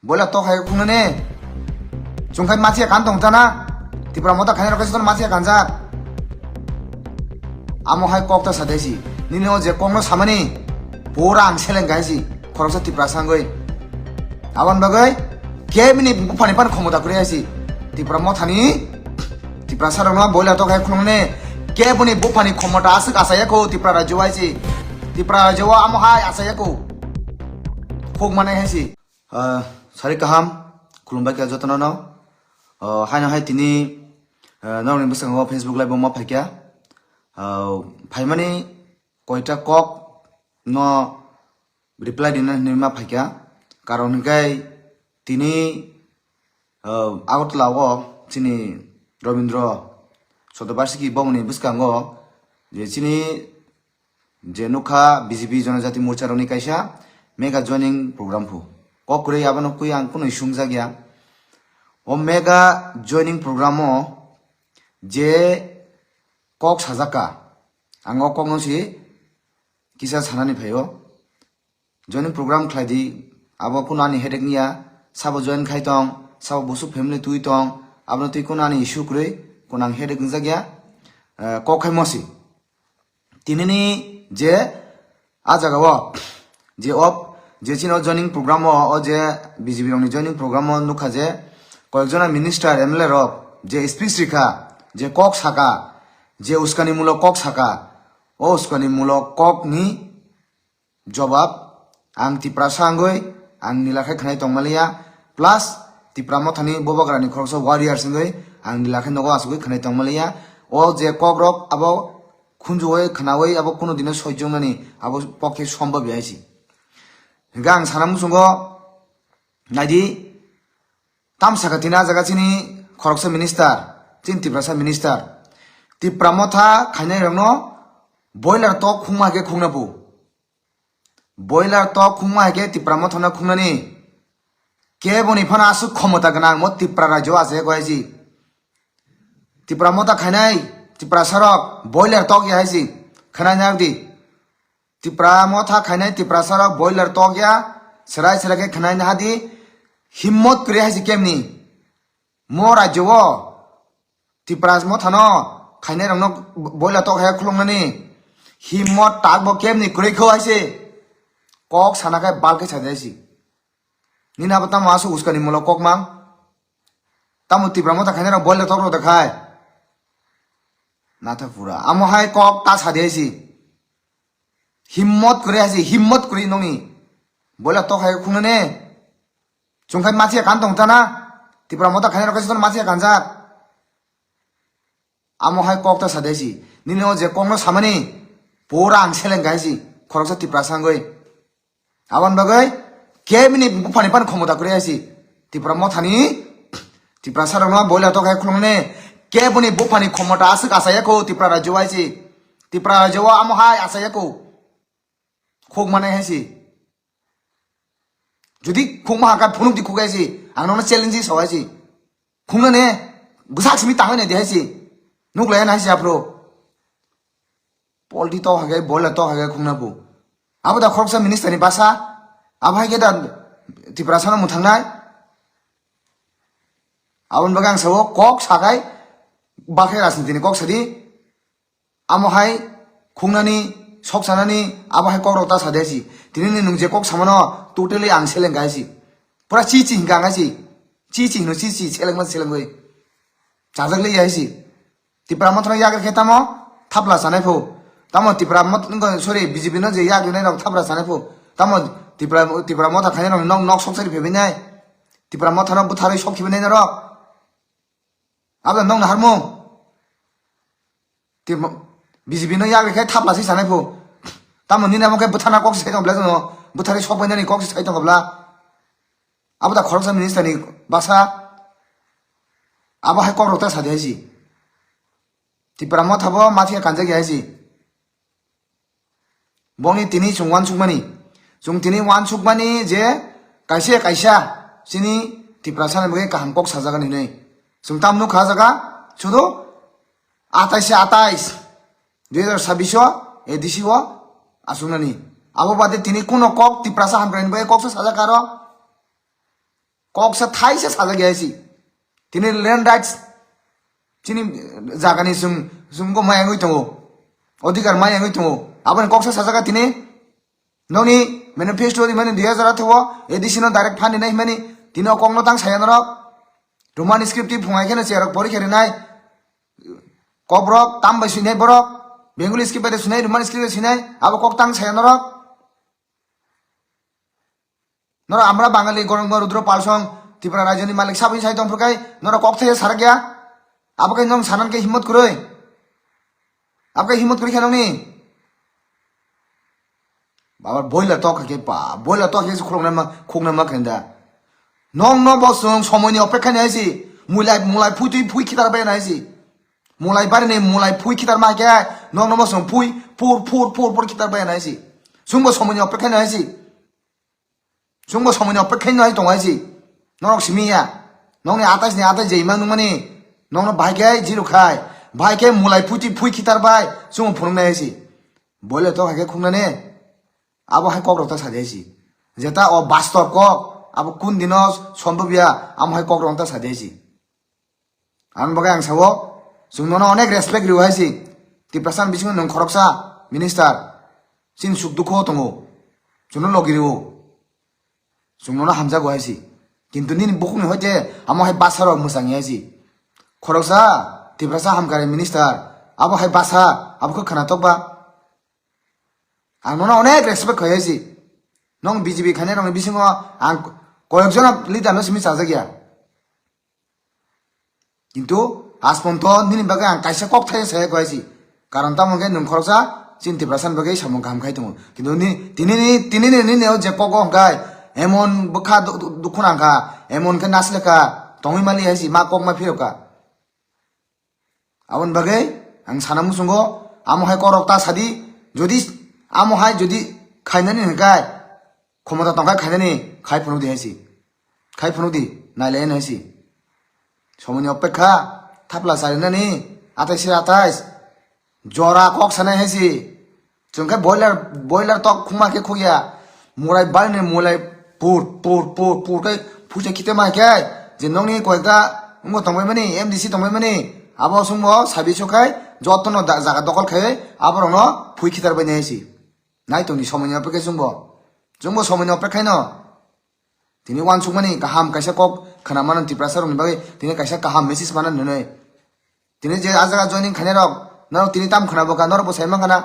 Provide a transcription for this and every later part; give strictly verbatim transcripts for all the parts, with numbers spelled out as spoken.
Boila tok hai khungnani. Chungkhai machi kan tong tana. Tipra Motha khainai rok kaisa mathiya kanjak. Amo hai kok ta sadesi. Nini o je kokno samani. Pura ang seleng gaisi. Khoroksa Tipra sangoi. Abon bagoi. Kebini buphani pan khomota kuri aisi. Tipra Mothani. Tipra sarokno boila tok hai khungnani. Kebini buphani khomota aswk asayako Tipra rajyo aisi. Tipra rajyo amo hai asayako. Khok manai haisi. Ah, sari kaham, khulumbai kha jotono no. Ah, haino hai tini, ah, norokni bwskango Facebook live o ma phaikha. Ah, phaimani koita kok no reply dina hinwi ma phaikha. Karon hinkhe tini, ah, Agartala o chini Rabindra Sotobarsiki bomoni bwskango je chini je nukha B J P Jonojati Morcha rokni kaisa mega joining program phu. Kok kwrwi abono kwi ang kunui sungjakya. O mega joining program o je kok sajak kha, ang o kokno si kisa sanani phaio. Joining program khlai di, abo kuno ani headache niya, sabo join khai tong, sabo busuk family twi tong, abono twi kuno ani issue kwrwi, kuno ang headache wngjak ya, eh, kok khai mosi. Tinini je a jaga o, je op, je chini o joining program o, o je B J P rokni joining program o nukha je, koyekjona minister, M L A rok, je speech rikha, je kok saka, je uskani mulok kok saka, o uskani mulok kok ni jobab, ang Tiprasa wngwi ang nila khe khwnai tongmaliya, plus Tipra Mothani Bubagrani khoroksa warriors wngwi ang nila khe nogo achugwi khwnai tongmaliya. O je kokrok abo khunjuwi khwnawi abo kuno dino soichongnani abo pokhe sombab ya hai si. Hingkhe ang sana muchungo naidi, tamsaka tini a jaga chini khoroksa minister, chini Tiprasa minister. Tipra Motha khainai rokno boiler tok khungma khe khungna bu. Boiler tok khungma hai khe Tipra Mothano khungnani. Keboni phano aswk khomota gwnang mo Tipra rajyo achai kho hai si. Tipra Motha khainai, Tiprasa rok boiler tok ya hai si. Khwnai nang di. Tipra Motha khainai, Tiprasa rok boiler tok ya. Serai serai khe khwnai nang di. Himmot kwrwi hai si kemni. Mo rajyo o Tipra Mothano khainai rokno boila tok hai khuluknani himmot tak bo kemni kwrwi kho hai se. Kok sana khai bal khe sajai si. Nini abo tamo aswk uskani mulo kok mang. Tamo Tipra Motha khainai rok boila tok rok da khai. Natha pura. Amo hai kok ta sa de si. Himmot kwrwi hai si, himmot kwrwi nongni. Boila tok hai khungnani. Chungkhai mathiya kan tong tana. Tipra Motha khainai rok kaisa mathiya kanjak. Amo hai kok ta sadesi. Nini o je kokno samani pura ang seleng gaisi. Khoroksa Tiprasa wngwi. Aboni bagwi kebini buphani pan khomota kwrwi aisi. Tipra Mothani Tiprasa rokno boila tok hai khulumne. Kebini buphani khomota aswk asaya kho Tipra rajyo aisi. Tipra rajyo amo hai asaya kho. Khok manai hai si. Jodi khok ma hakha phunuk di khok hai si. Ang nono challenge sa hai si. Khok na ne. Bwsak simi tang ne di hai si. Nuk lai na hai si aphro. Polti to hage, bola to hage khok na bu. Abo da khoroksa minister ni basa. Abo hai ke da Tiprasa no muthang nai. Aboni bagwi ang sao kok sakai. Bakhe rajniti ni kok sadi. Amo hai khungnani, sok sanani, abo hai kokrok ta sa de si. Tini ni nwng je kok samano totally ang seleng kai si. Pura chi chi hingka ang si. Chi chi hino chi chi seleng man seleng oi. Chajak le yai si. Tipra Motha no yagra khe tamo thapla sanai pho. Tamo Tipra Motha, sorry, B J P no je yagri nai rok thapla sanai pho. Tamo Tipra, Tipra Motha khainai rok nok, nok sok sari phebinai. Tipra Motha no butharwi sok khibinai rok. Abo nong na harmo. Te mo-, B J P no yagri khai thapla se sanai pho. Tamo nini amo khe bwthana kok se sai tong bla jono. Bwthari sok bai nani kok se sai tong bla. Abo da khoroksa minister ni basa. Abo hai kok rok ta sa de hai si. Tipra Motha bo mathiya kanjak ya hai si. Boni tini chwng uansukmani. Chwng tini uansukmani je kaisa kaisa chini Tiprasa ni bagwi kaham kok sajagani hinwi. Chwng tam nukha jaga sudu atais se atais, dui hazar sabbish o A D C o aswknani. Abo bade tini kuno kok Tiprasa hamkrai ni bagwi kok se sajak aro. Koksa thaisa sajak ya si. Tini land rights chini jagani sung sungko mayangwi tongo. Odhikar mayangwi tongo. Aboni koksa sajaka tini. Noni manifesto di mani dui hajar atharo A D C no direct fund nai mani. Tini o kokno tang saya norok. Roman script ti phungai kheno cherok pori kheri nai. Kokrok tam bai sinai borok. Bengali script bai sinai, Roman script bai sinai. Abo kok tang saya norok. Nora amra Bangali gorong Rudra Palsong Tripura rajyoni malik sabui sai tong phurkai nora kok thaya sarakya. Abo kai nong sanan ke himmat kuroi. Abo kai himmat kuri khanong ni. Baba boila tok ke pa, boila tok ke khulong nama khung nama kenda. Nong no bosong somoni opekha nai si. Mulai mulai phui tui phui khitar bai nai si. Mulai bari ni mulai phui khitar ma ke. Nong no bosong phui pur pur pur pur khitar bai nai si. Sungbo somoni opekha nai si. Chwngbo somoni opekha no hai tongo hai si. Norok simi ya. Nokni atais ni atais je imang nungmani. Nokno bahai khe zero khai. Bahai khe mulai phuti phui khitar bai. Chwngbo phunuknai hai si. Boile to hai khe khuknani. Abo hai kok rok ta sadi hai si. Jeta o bastob kok. Abo kun dino sombobya. Amo hai kok rok ta sadi hai si. Ang bagwi ang sao, chwng nono onek respect rio hai si. Tiprasa ni bisingo nwng khoroksa minister. Chini suk dukho tongo. Chwngno logi rio. Chwng nono hamjago hai si. Kintu nini bukhukni hoite amo hai basa rok mwchang hai si. Khoroksa Tiprasa hamkari minister. Abo hai basa, abo khe khwnatok ba. Ang nono onek respect khai hai si. Nong B J P khainai rokni bisingo ang koyek jona leader no simi chajak ya. Kintu asponto nini bagwi ang kaisa kok thai saya koi si. Karon tamo hwnkhe nwng khoroksa chini Tiprasa ni bagwi samung kaham khai tongo. Kintu ni tini ni tini ni nini o je kok o hwnkhe emon bwkha du- du- dukhuna wngkha, emon khe nasleka tongwi mali hai si ma kok ma phirokha. Aboni bagwi ang sana muchungo amo hai kok rok ta sadi, jodi amo hai jodi khainani hwnkhe khomota tongkha khainani khai phunukdi hai si. Khai phunukdi, nailai nai si. Somoini opekha, thapla charinani, atais se atais, jora kok sanai hai si. Chwng khe boiler, boiler tok khuma khe khukya. Murai balni mulai pur, pur, pur, pur khe phuisa khite ma khe. Je nokni koyekta wngbo tongbai mani, M D C tongbai mani. Abo chwngbo sabi so khai, jotono da-, jaga dokol khai, aborokno phui khitar bai nai hai si. Nai tongni somoini opekha chwngbo. Chwngbo somoini opekha no. Tini uansukmani kaham kaisa kok khna mano Tiprasa rokni bagwi tini kaisa kaham message mana nwnwi. Tini je a jaga joining khainai rok, norok tini tam khna bo kha, norok bo sai mankha na.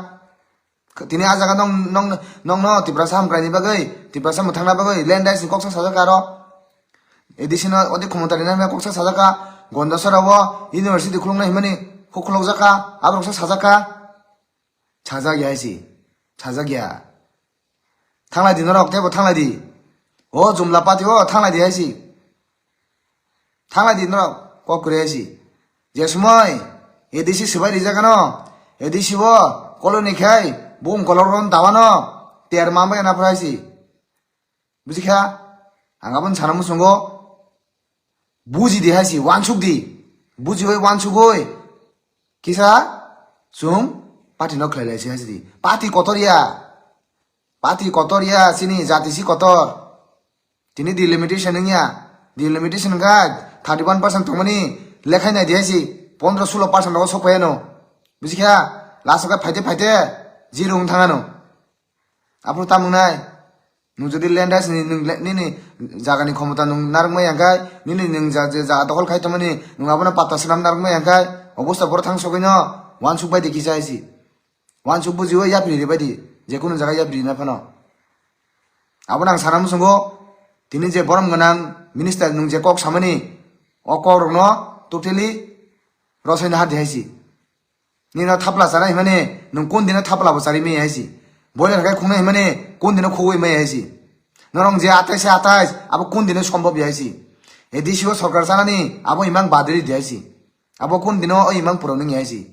Tini a jaga nong, nong, nongno Tiprasa hamkraini bagwi, Tiprasa mwthangna bagwi land rights ni kok sa sajak aro. A D C no odi khomota rinani kok sa sajak kha, Gondasora o university khuluknai himani kok khulukjak kha, aborok sa sajak kha. Sajak ya si, sajak ya. Thanglai di norok, tebo thanglai di. O jumla pati o thanglai di hai si. Thanglai di norok, kok kwrwi hai si. Je sumoi A D C swbai rijak ano, A D C o koloni khai bung kolok ron dawano ter mambai na phrai si. Buji kha? Ang aboni sana muchungo. Buji di hai si, uansuk di. Buji oi uansuk oi. Kisa chwng party no khlai lai si hai si di. Party kotor ya. Party kotor ya, chini jati si kotor. Tini delimitation wngya. Delimitation wngkha thirty one percent tongmani lekhai nai di hai si. Pondro sulo percent rogo sok phai ano. Buji kha? Last o khe phaite phaite zero wng thang ano. Aphuru tamo wngnai? Nwng jodi land rights ni nwng le- nini jagani khomota nwng narwkmaya hwnkhe, nini nwng ja- je jaga dokhol khai tongmani nwng abono patta swnam narwkmaya hwnkhe, obosta borok thang sogwino uansuk bai di kisa hai si. Uansuk bujiwi yapri ri bai di, jekunu jaga yapri rina phano. Abono ang sana muchungo, tini je borom gwnang minister nwng je kok samani, o kok rokno totally rosai nahar di hai si. Nino thapla chana himani, nwng kun dino thapla bo chari maya hai si. Boiler hai khungnai himani, kun dino khugwi maya hai si. Norok je atais se atais, abo kun dino sombhob ya hai si. A D C o sorkar chanani, abo imang badri di hai si. Abo kun dino o imang puro nung ya hai si.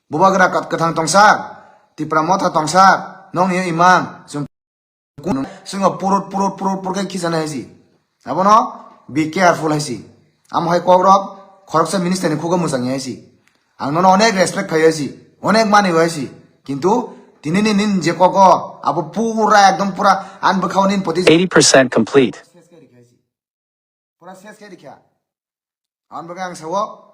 Bubagra kat- kwthang tongsa, Tipra motha tongsa, nokni o imang, chwng Kun swngo purut purut purut purut khe khichana hai si. Abono be careful hai si. Amo hai kok rok khoroksa minister ni khugo mwchang ya hai si. Ang nono onek respect khai hai si. Onek mani hai si. Kintu tini ni nin je kogo abo pura ekdom pura an bwkhao nin poti eighty percent complete. Pura ses khe rikha. Ang bagwi ang sao.